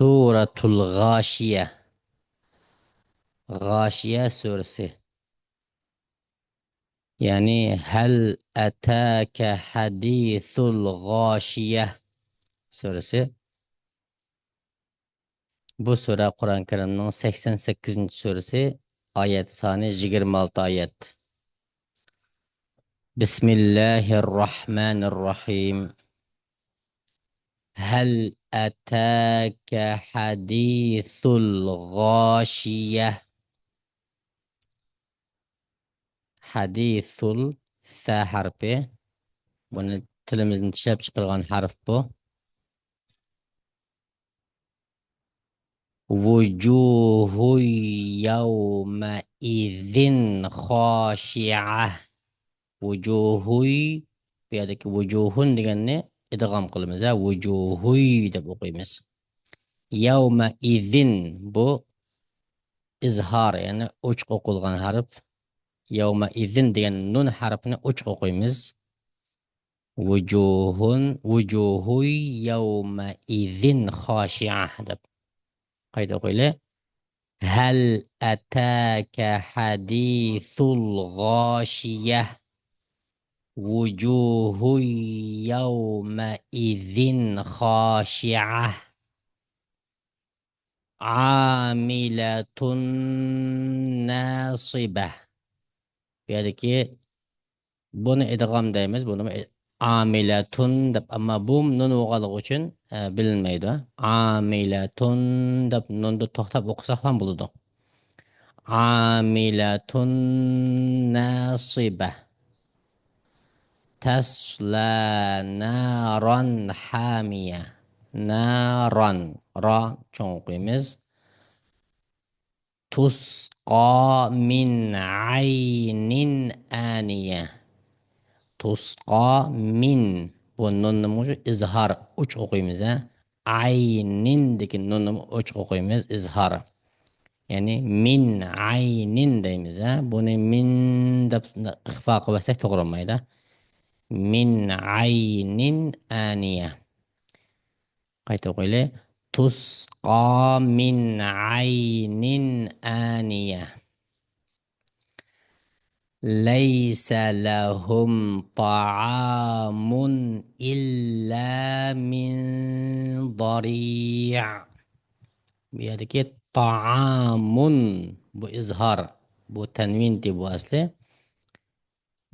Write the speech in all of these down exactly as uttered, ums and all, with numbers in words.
سورة الغاشية. غاشىيە سۈرىسى. يەنى هل أتاك حديث الغاشية سۈرىسى. بۇ سۈرە قۇرئان كەرىمنىڭ سەكسەن سەككىزىنچى سۈرىسى، ئايەت سانى يىگىرمە ئالتە ئايەت. بسم الله الرحمن الرحيم. هل أتاك حديث الغاشية. حديث ال، سە ھەرپى. بۇنى تىلىمىزنى چىشلەپ چىقارغان ھەرپ بۇ. وجوه يومئذ خاشعة. ۋۇجۇھۇي، بۇ يەردىكى ۋۇجۇھۇن دېگەننى ئىدغام قىلىمىز، ھە، ۋۇجۇھۇي دەپ ئوقۇيمىز. يەۋمە ئىزىن، بۇ ئىزھار، يەنى ئوچۇق ئوقۇلغان ھەرپ. يەۋمە ئىزىن دېگەن نۇن ھەرپىنى ئوچۇق ئوقۇيمىز. ۋۇجۇھۇن، ۋۇجۇھۇي يەۋمە ئىزىن خاشىئە دەپ. قايتا ئوقۇيلى. هل أتاك حديث الغاشية. وجوه يومئذ خاشعة. عاملة ناصبة. بۇ يەردىكى بۇنى ئىدغام دەيمىز. بۇنىمۇ ئامىلەتۇن دەپ، ئەمما بۇ نۇن بولغانلىقى ئۈچۈن، ئە، بىلىنمەيدۇ. ئامىلەتۇن دەپ نۇندا توختاپ ئوقۇساقلا بولىدۇ. عاملة ناصبة. تسلى نارا حامية. نارا. را چوڭ ئوقۇيمىز. تسقى من عين آنية. تسقى من. بۇ نۇننى مۇشۇ ئىزھار ئوچۇق ئوقۇيمىز، ھە. ئاينىندىكى نۇننى ئوچۇق ئوقۇيمىز، ئىزھار. يەنى من عين دەيمىز، ھە. بۇنى من دەپ ئىخفا قىلىۋەتسەك توغرا بولمايدۇ. من عين آنية. قايتا ئوقۇيلى. تسقى من عين آنية. ليس لهم طعام إلا من ضريع. بۇ يەردىكى تائامۇن، بۇ ئىزھار، بۇ تەنۋىنتى بۇ ئەسلى.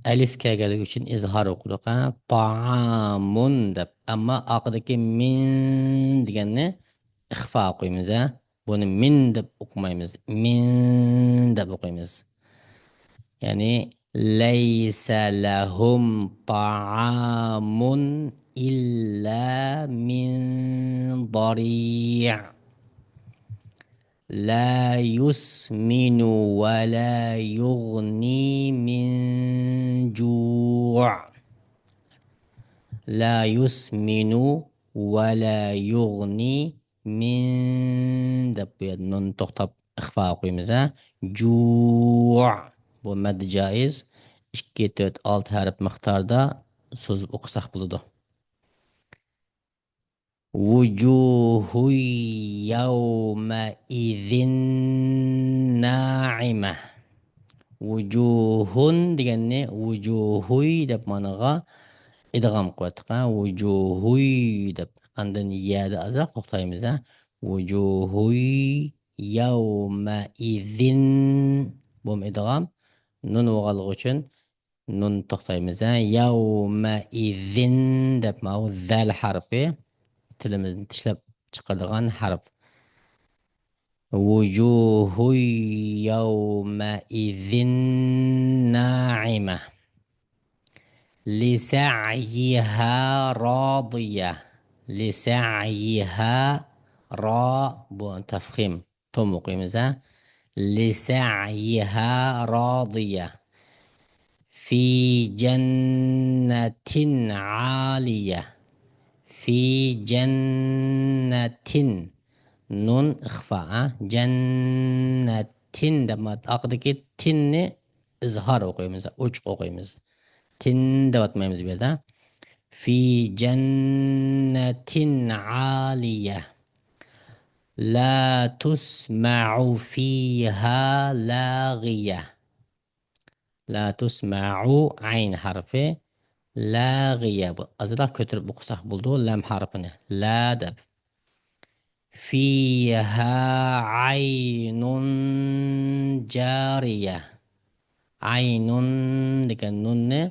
ئەلىف كەلگەنلىكى ئۈچۈن ئىزھار ئوقۇدۇق، ھە؟ تائامۇن دەپ. ئەمما ئارقىدىكى من دېگەننى ئىخفا ئوقۇيمىز، ھە؟ بۇنى من دەپ ئوقۇمايمىز. من دەپ ئوقۇيمىز. يەنى ليس لهم طعام إلا من ضريع. لا يسمن ولا يغني من جوع. لا يسمن ولا يغني من دەپ بۇ يەردە نۇن توختاپ ئىخفا ئوقۇيمىز، ھە. جوع. بۇ مەددى جائىز. ئىككى، تۆت، ئالتە ھەرپ مىقداردا سوزۇپ ئوقۇساق بولىدۇ. وجوه يومئذ ناعمة. ۋۇجۇھۇن دېگەننى ۋۇجۇھۇي دەپ مانىغا ئىدغام قىلىۋەتتۇق، ھە؟ ۋۇجۇھۇي دەپ. ئاندىن يەدە ئازراق توختايمىز، ھە؟ وجوه يومئذ. بۇمۇ ئىدغام. نۇن بولغانلىقى ئۈچۈن نۇن توختايمىز، ھە؟ يومئذ دەپ ماۋۇ زەل ھەرپى تىلىمىزنى چىشلەپ چىقىرىدىغان ھەرپ. وجوه يومئذ ناعمة. لسعيها راضية. لسعيها را، بۇ تەفخىم. توم ئوقۇيمىز، ھە؟ لسعيها راضية. في جنة عالية. في جنة. نۇن ئىخفا، ھە؟ جەننەتىن دەپ، ئارقىدىكى تىننى ئىزھار ئوقۇيمىز، ئوچۇق ئوقۇيمىز. تىن دەۋاتمايمىز بۇ يەردە. في جنة عالية. لا تسمع فيها لاغية. لا تسمع، ئەين ھەرپى، لاغىيە. بۇ ئازراق كۆتۈرۈپ ئوقۇساق بولىدۇ، لام ھەرپىنى. لا دەپ. فيها عين جارية. ئەينۇن دېگەن نۇننى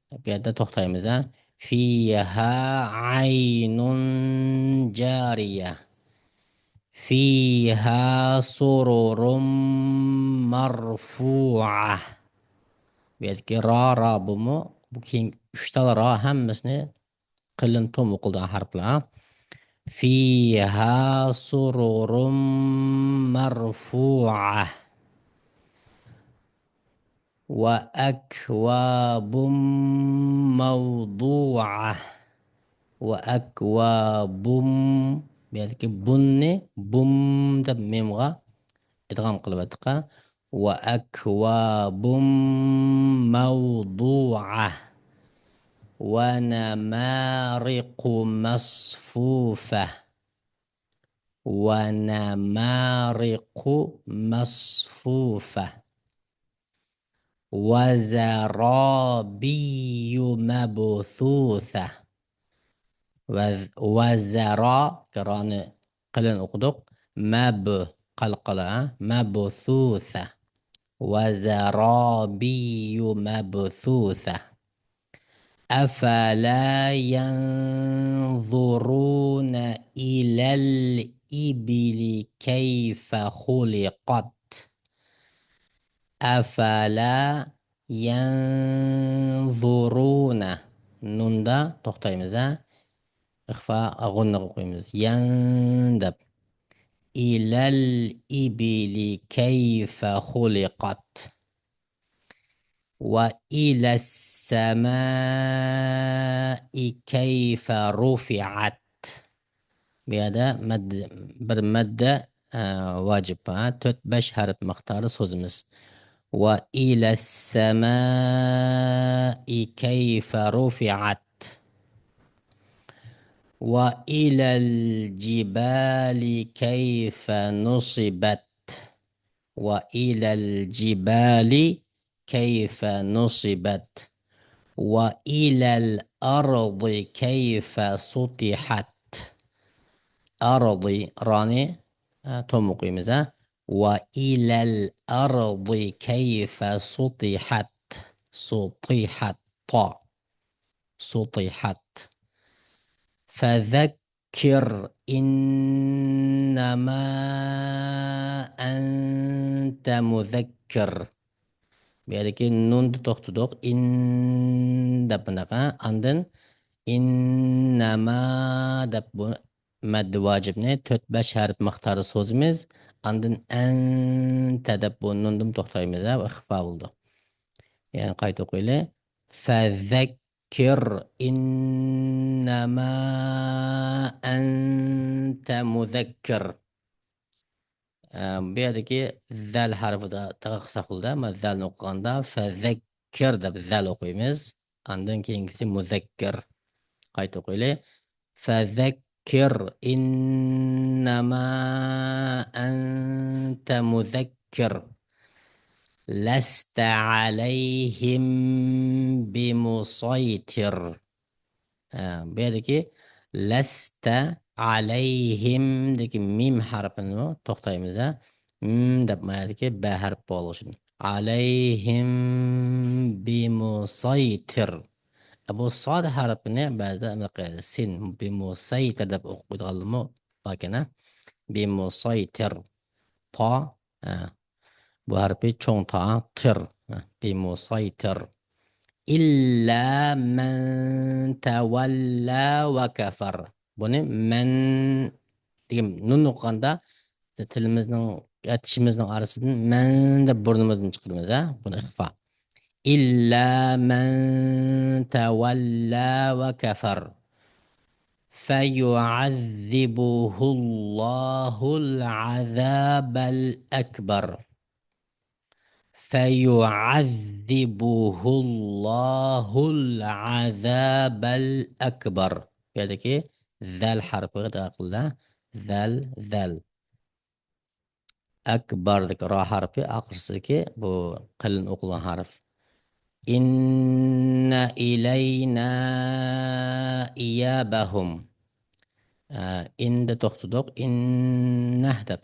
بۇ يەردە توختايمىز، ھە. فيها عين جارية. فيها سرر مرفوعة. بۇ يەردىكى را، را بۇمۇ، بۇ كېيىن ئۈچ تال را ھەممىسىنى قېلىن توم ئوقۇلىدىغان ھەرپلەر. فيها سرر مرفوعة. وأكواب موضوعة. وأكواب، بۇ يەردىكى بۇننى بۇم دەپ مىمغا ئىدغام قىلىۋەتتۇق. وأكواب موضوعة. ونمارق مصفوفة. ونمارق مصفوفة. وزرابي مبثوثة. ۋەز-، ۋەزەرا، رانى قېلىن ئوقۇدۇق. مەب، قالقىلا، مەبثۇثە. وزرابي مبثوثة. أفلا ينظرون إلى الإبل كيف خلقت. أفلا ينظرون. نۇندا توختايمىز، ھە؟ ئىخفا غۇننىغا قويىمىز. يەن دەپ. إلى الإبل كيف خلقت. وإلى السماء كيف رفعت. بۇ يەردە مەد-، بىر مەددە، ئە، ۋاجىپ، ھە؟ تۆت، بەش ھەرپ مىقدارى سوزىمىز. وإلى السماء كيف رفعت. وإلى الجبال كيف نصبت. وإلى الجبال كيف نصبت. وإلى الأرض كيف سطحت. ئەرضى، رانى، ئە، توم ئوقۇيمىز، ھە. وإلى الأرض كيف سطحت. سطحت. تا. سطحت. فذكر إنما أنت مذكر. بۇ يەردىكى نۇندا توختىدۇق. ئىن دەپ بۇنداق، ھە. ئاندىن ئىننەما دەپ بۇ مەددە ۋاجىپنى تۆت، بەش ھەرپ مىقدارى سوزىمىز. ئاندىن ئەنتە دەپ بۇ نۇندىمۇ توختايمىز، ھە. بۇ ئىخفا بولىدۇ. يەنە قايتا ئوقۇيلى. فذكر إنما أنت مذكر. ئە، بۇ يەردىكى زەل ھەرپىدە تەقە قىلساق بولىدۇ. مانا زەلنى ئوقۇغاندا فەزەككىر دەپ زەل ئوقۇيمىز. ئاندىن كېيىنكىسى مۇزەككىر. قايتا ئوقۇيلى. فەزەككىر إنما أنت مذكر. لست عليهم بمسيطر. ھە، بۇ يەردىكى لەستە ئەلەيھىمدىكى مىم ھەرپىنى توختايمىز، ھە. م دەپ ما يەردىكى بە ھەرپ بولغان ئۈچۈن. ئەلەيھىم بىمۇسەيتىر. بۇ ساد ھەرپىنى بەزىدە سىن، بىمۇسەيتىر دەپ ئوقۇيدىغانلىرىمۇ باركەن، ھە. بىمۇسەيتىر. تا، ھە. بۇ ھەرپى چوڭ تا، تىر. بىمۇسەيتىر. إلا من تولى وكفر. بۇنى مەن دېگەن نۇن ئوقۇغاندا تىلىمىزنىڭ، چىشىمىزنىڭ ئارىسىدىن مەن دەپ بۇرنىمىزدىن چىقىرىمىز، ھە؟ بۇنى ئىخفا. إلا من تولى وكفر. فيعذبه الله العذاب الأكبر. فيعذبه الله العذاب الأكبر. بۇ يەردىكى زەل ھەرپىگە دىققەت قىلىڭ. زەل، زەل. ئەكباردىكى را ھەرپى ئاخىرسىدىكى بۇ قېلىن ئوقۇلغان ھەرپ. إن إلينا إيابهم. ئە، ئىندا توختىدۇق. ئىننە دەپ.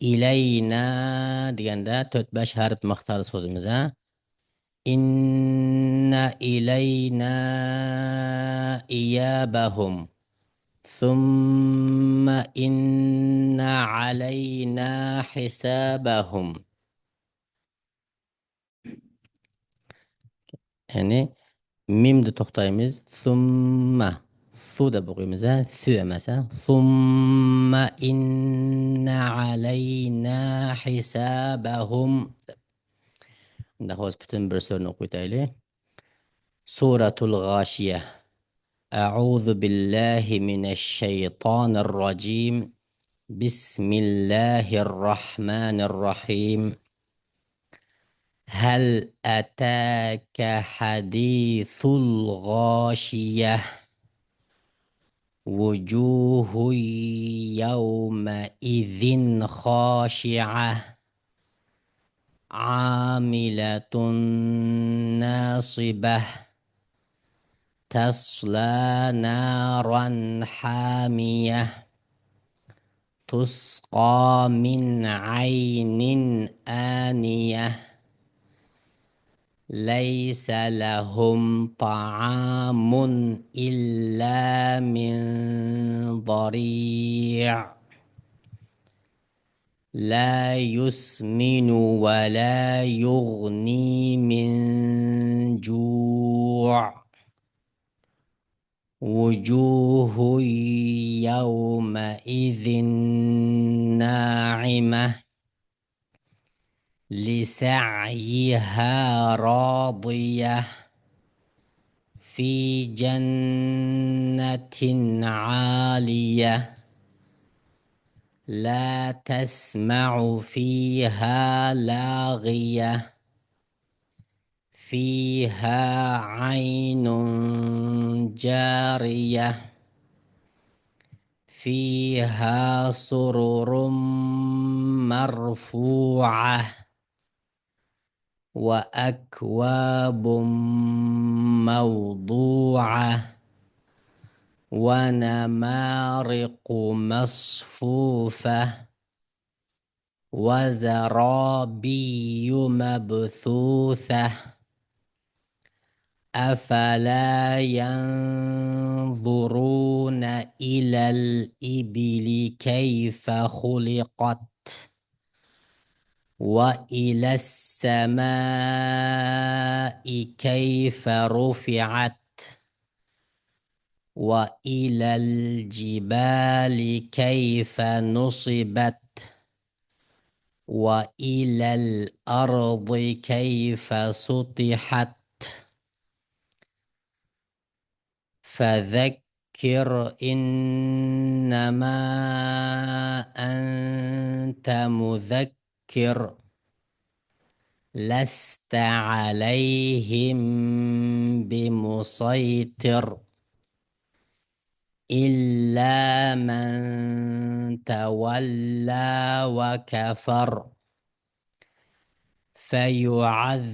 ئىلەينا دېگەندە تۆت بەش ھەرپ مىقدارى سوزىمىز، ھە. إن إلينا إيابهم ثم إن علينا حسابهم. يەنى مىمدا توختايمىز. ثم، سۇ دەپ ئوقۇيمىز، ھە؟ سۈ ئەمەس، ھە؟ ثم إن علينا حسابهم. ئۇنداق بولسا پۈتۈن بىر سۈرىنى ئوقۇۋېتەيلى. سورەتۇل غاشىيە. أعوذ بالله من الشيطان الرجيم. بسم الله الرحمن الرحيم. هل أتاك حديث الغاشية. وجوه يومئذ خاشعة. عاملة ناصبة. تصلى نارا حامية. تسقى من عين آنية. ليس لهم طعام إلا من ضريع. لا يسمن ولا يغني من جوع. وجوه يومئذ ناعمة. لسعيها راضية. في جنة عالية. لا تسمع فيها لاغية. فيها عين جارية. فيها سرر مرفوعة. وأكواب موضوعة. ونمارق مصفوفة. وزرابي مبثوثة. أفلا ينظرون إلى الإبل كيف خلقت. وإلى السماء كيف رفعت. وإلى الجبال كيف نصبت. وإلى الأرض كيف سطحت. فذكر إنما أنت مذكر. لست عليهم بمسيطر. إلا من تولى وكفر. فيعذبه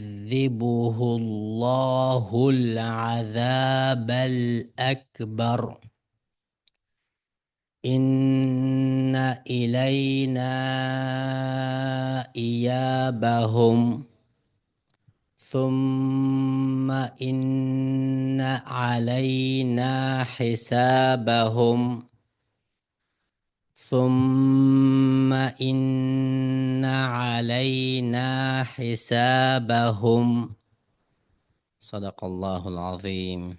الله العذاب الأكبر. إن إلينا إيابهم. ثم إن علينا حسابهم. ثم إن علينا حسابهم. صدق الله العظيم.